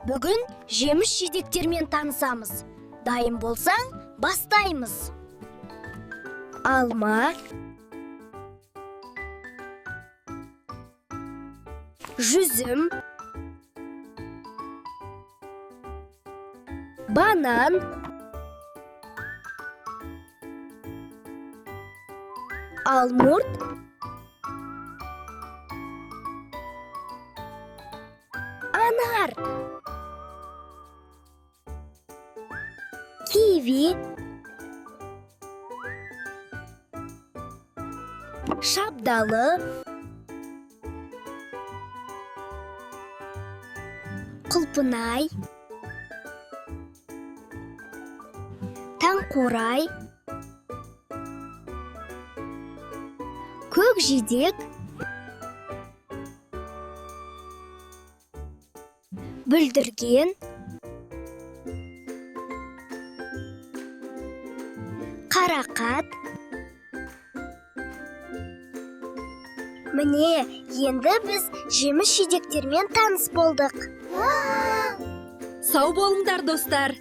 Бүгін жеміс жидектермен танысамыз. Дайын болсаң, бастаймыз. Алма, жүзім, банан, алмұрт, анар, киви, шабдалы, құлпынай, таңқурай, көк жидек, бүлдірген, қарақат. Міне, енді біз жеміс жидектермен таныс болдық. Сау болыңдар, достар.